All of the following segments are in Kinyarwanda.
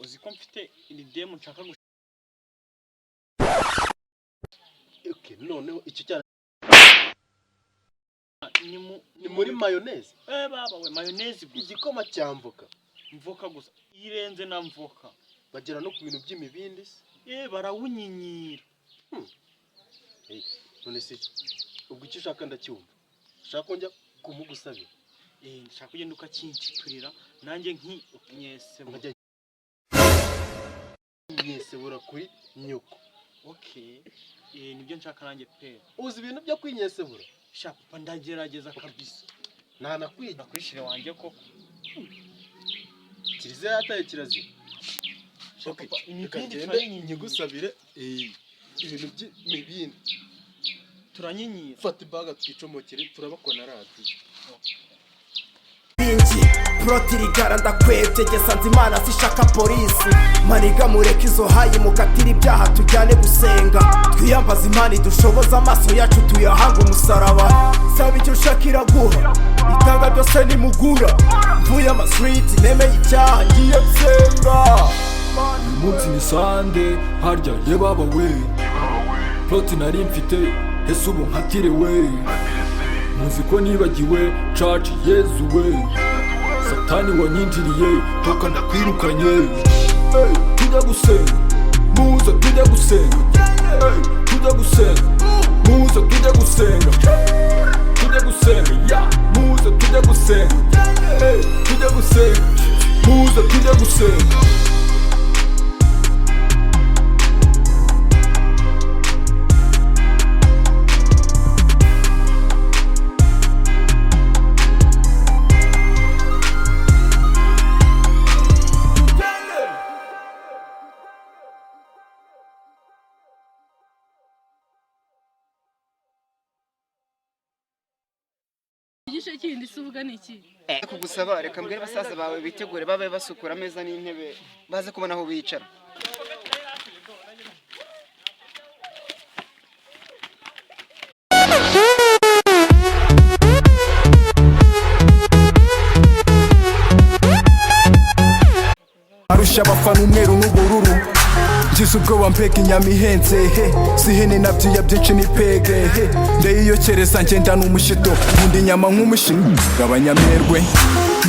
Uzi ko mfite iridemu nshaka gushaka. Okay, noneho icyo cyana Ni mu ni muri mayonnaise. Eh baba we, mayonnaise gusa. Igikoma cya mvoka. Mvoka gusa, irenze na mvoka. Bagera no ku bintu by'imibindi se? Eh, barawunyinyira. Eh, none se ubwo icyo ushaka ndacyumva, ushaka ko njya kumugusabira? Eh, nshaka kugenda ukakinshiturira nanjye nki nyese. Nkajya nyesebura kuri nyoko. Okay, eh, nibyo nshaka nanjye pe. Uzi ibintu byo kwinyesebura? Sha papa, ndagerageza kabisa. Ntanakwiga. Ndakwishire wanjye koko. Kiliziya yataye kirazira. Sha Okay, papa, reka imibindi ngende turanyinyira. nyigusabire, eh, ibintu by'imibindi. Turanyinyira. Fata ibaga twicomokere, turabakona radiyo. Bingi porotirigara ndakwebye gesanze Imana zishaka polisi maniga, mureke izo hayi mukatira ibyaha, tujyane gusenga, twiyambaze Imana idushoboze, amaso yacu tuyahanga umusaraba. Saba icyo ushaka iraguha, itanga byose nimugura. Mvuye amaswiti, nemeye icyaha, ngiye gusenga. Uyu munsi ni Sunday harya? Ye baba we, plot nari mfite ese ubu nkatire we? Muzi ko nibagiwe church. Yezu we, Satani wanyinjiriye, toka ndakwirukanye. Hey, tujya gusenga, muze tujya gusenga. Hey, tujya gusenga, muze tujya gusenga, tujya gusenga ya, muze tujya gusenga. Hey, tujya gusenga, muze tujya gusenga. Igice kindi se uvuga ni iki? Kugusaba, reka mbwire basaza bawe bitegure, babe basukura ameza n'intebe, baze kubona aho bicara. Arusha abafana umweru n'ubururu, ngize ubwoba mbega inyama ihenze he, si ihene nabyiya byinshi ni pege he, ndayiyokereza ngenda umushito, nkunda inyama nk'umushinga gabanyamerwe.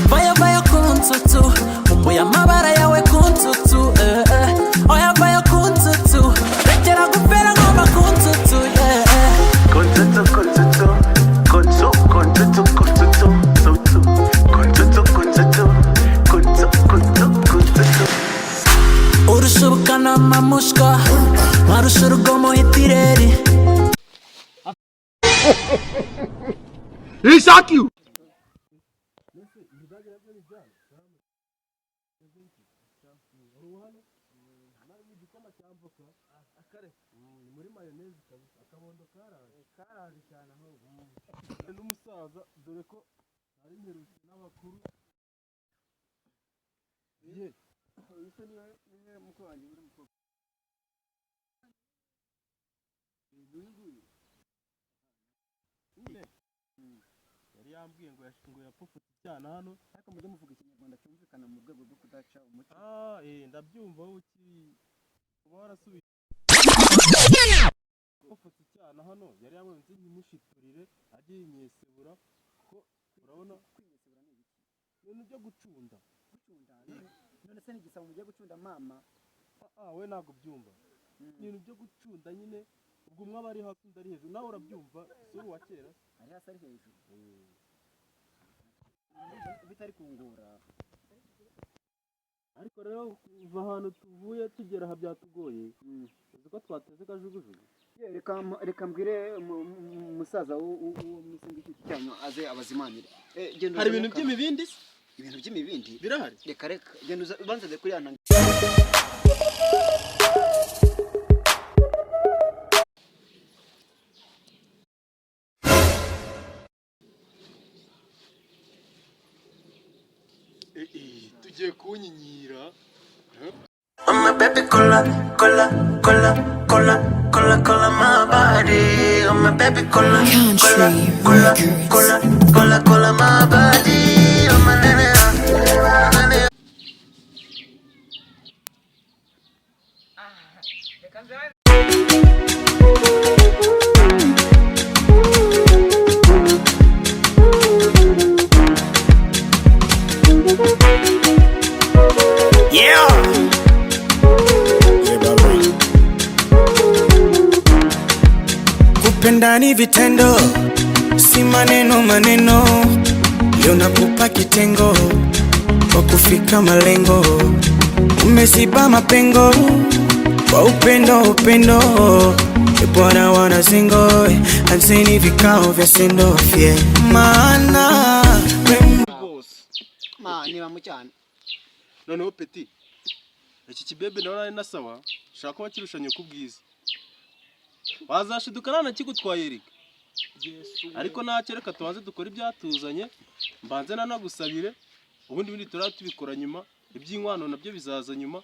Vayo vayo kunsutsu, mumbuye amabara yawe kunsutsu, eh, eh. Oya vayo kunsutsu, rekera gupera ngoma kunsutsu, yeah, eh. Kontutu kontutu kontu kontutu kontutu kontu kontutu kontutu kontu kontu kontutu. Urusha ubukana amamushwa, nkarusha urugomo hitireri. Igikoma cya mvoka akare ni muri mayonnaise kabisa, akabondo karaje karaje cyane ahubwo n'umusaza, dore ko ari mperutse n'abakuru ye. Uyu niwe mukuru wanjye uri mukobwa uyu nguyu. Yari yambwiye ngo ngo yapfupfutse icyana hano. Ariko mujye muvuga Ikinyarwanda cyumvikana mu rwego rwo kudaca umuco. Ah eh, ndabyumva, wowe ukiri uba warasubiye upfutse icyana hano. Yari yambwiye ngo nyimushiturire ajye yinyesebura, kuko urabona Kwinyesebura ni ibiki? Ibintu byo gucunda. Gucunda? None se ni igisabo mugiye gucunda mama? Ah ah, we ntabwo ubyumva. Ibintu byo gucunda nyine, ubwo umwe aba ari hasi undi ari hejuru, nawe urabyumva, si uri uwa kera? Ari hasi ari hejuru bitari kungura. Ariko rero kuva ahantu tuvuye tugera aha byatugoye, uzi ko twateze kajugujugu. Ye, reka mbwire umusaza w'uwo mwise ngiki cyanyu aze abazimanire. Eh, genda Hari uzane ibintu by'imibindi se? Ibintu by'imibindi? Birahari. Reka reka, genda ubanza kuri ya ntanga. Tugiye kunyinyira. Oh my baby cola, cola, cola, cola, cola, cola my body. Oh my baby cola, cola, cola, cola, cola, cola my body. Oh my nene, nene. Reka nze. Yeah! Yeah, baba. Kupenda ni vitendo, si maneno maneno. Leo nakupa kitengo kwa kufika malengo. Umeziba mapengo kwa upendo upendo. E Bwana wanazingo, anzeni vikao vya sendofye maana we Rwose. Ma niba mucyana. Noneho petit, iki kibebe nawe nari nasaba shaka kuba kirushanye ku bwiza, wazashiduka nta erega. Ariko ntacyo, reka tubanze dukore ibyatuzanye, mbanze nanagusabire, ubundi bindi turaba tubikora nyuma. Iby'inkwano nabyo bizaza nyuma,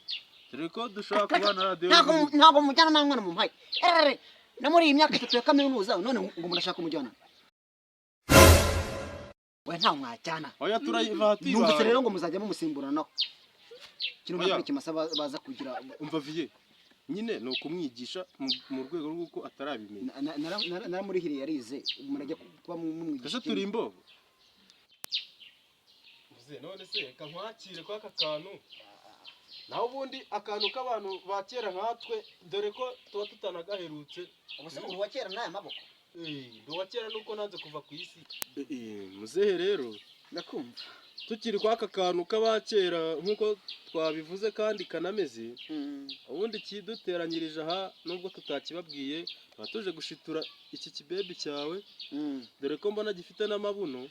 dore ko dushobora kubana radiyo. Ntabwo mujyana nta mwana mumpaye. Erere, no muri iyi myaka 3 ya kaminuza, none ngo murashaka kumujyana? We, ntawe mwajyana. Oya, turayiva. Numvise Tuyibaye. rero ngo muzajya mumusimburanaho kino Oya. ntabwo ikimasa baza kugira. Umva viye, nyine ni ukumwigisha mu rwego rw'uko atarabimenya. Naramurihiriye yarize, murajya kuba mumwigisha Ese ikindi. turi imbobo? None se reka nkwakire kwa aka kantu, naho ubundi akantu k'abantu ba kera nkatwe, dore ko tuba tutanagaherutse. Ubu se uri uwa kera n'aya maboko? Eh, ndi uwa kera nuko nanze kuva ku isi. Muzehe rero, Ndakumva. tukiri kwa aka kantu k'abakera nk'uko twabivuze kandi kanameze, ubundi kiduteranyirije aha, nubwo tutakibabwiye, tuba tuje gushitura iki kibebi cyawe, dore ko mbona gifite n'amabuno.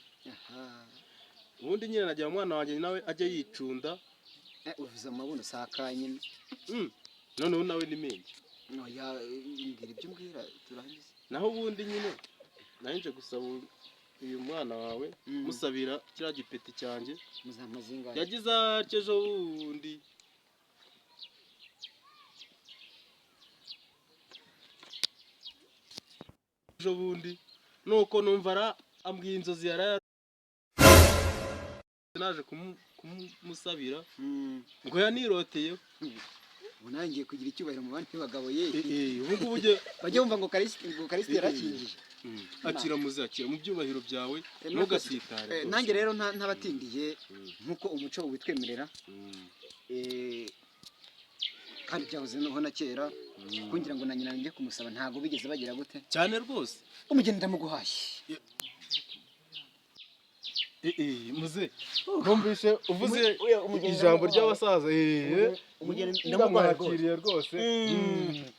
Ubundi nyine nagira umwana wanjye nawe ajye yicunda. Uvuze amabuno, si akanyine. Noneho nawe ni menshi. Oya, mbwira ibyo umbwira turangize. Naho ubundi nyine nari gusaba uyu mwana wawe, musabira kiriya gipeti cyanjye. Muzamazingahe? Yagize atyo ejo bundi. Ejo bundi nuko numva ara ambwiye inzozi yaraye, naje kumusabira ngo yaniroteyeho. Ubu nawe ngiye kugira icyubahiro mu bandi bagabo ye. Ubu ngubu ujye Bajye bumva ngo Karisiti yarakingije. Akira muze, akira mu byubahiro byawe, ntugasitare rwose. Nanjye rero ntabatindiye, nk'uko umuco ubitwemerera, kandi byahoze noho na kera, kugira ngo na nyina njye kumusaba ntabwo bigeze bagira gute. Cyane rwose. Umugeni ndamuguhaye. Muze, numvise uvuze Umugeni ijambo ndamuguhaye. ry'abasaza. Umugeni ndamuguhaye rwose. Ndamwakiriye rwose.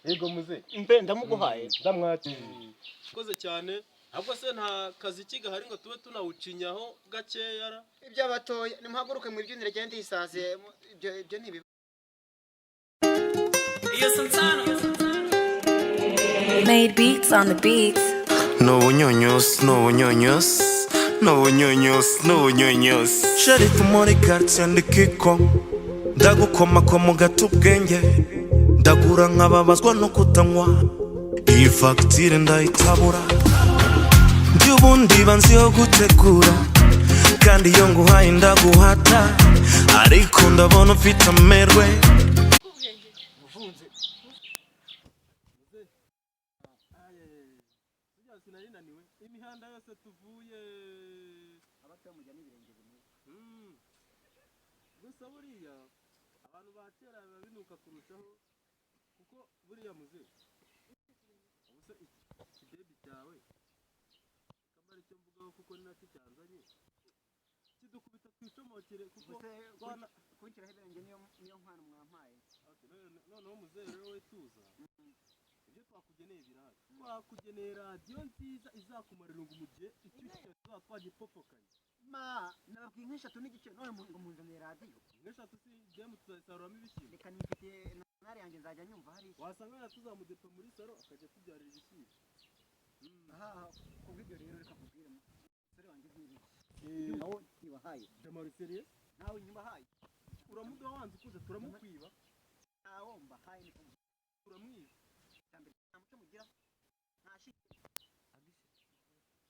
Yego muze. Mbe ndamuguhaye. Ndamwakiriye, koze cyane. Ahubwo se nta kaziki gahari ngo tube tunawucinyaho gakeya ra? Iby'abatoya, nimuhaguruke mu ibyunire, genda ndisaziye, ibyo ni Iyo Santana. Made beats on the beats. N'ubunyunyusi, n'ubunyunyusi, n'ubunyunyusi, n'ubunyunyusi. Sherifu muri quartier ndikiko, ndagukomakoma ugata ubwenge, ndagura nkababazwa no kutanywa, iyi fagitire ndayitabura. Njye ubundi banziho gutegura, kandi iyo nguhaye ndaguhata, ariko ndabona ufite amerwe. Ufunze. Sinari naniwe imihanda yose tuvuye. Abatoya mujya n'ibirenge bimeze. Gusa buriya abantu ba kera biba binuka kurushaho, kuko buriya muze, ubu se iki kibebi cyawe kamara icyo mvugaho, kuko ni nacyo cyanzanye, kidukubita twicomokere kuko twana Kunshyiraho ibirenge niyo nkwano mwampaye? Okay, noneho muzehe rero, we tuza, ibyo twakugeneye birahari. Twakugeneye radiyo nziza izakumara irungu mu gihe icyo cyawe tuzaba twagipopokanye. Ma nababwiye nk'eshatu n'igice, none ngo munzaniye radiyo. Nk'eshatu si gemu, tuzayisaruramo ibishyimbo. Reka, nifitiye nari yanjye, nzajya nyumva hariya. Wasanga wenda tuzamudepa muri saro akajya tubyarira ibishyimbo. Aha, kubw'ibyo rero, reka nkubwire musore wanjye, ntibeshye nawe ntibahaye. Jamari, seriye? Nawe ntibahaye. Uramuduha wanze ukuze, turamukwiba. Ntawo mbahaye, niko. Turamwiba. Cyambere, nta muco mugira, nta shiti.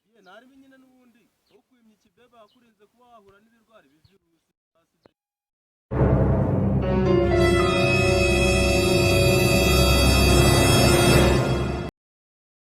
Ye, ntarimo nyine n'ubundi ukwimye ikibebe wakurinze kuba wahura n'ibirwara ibivirusi.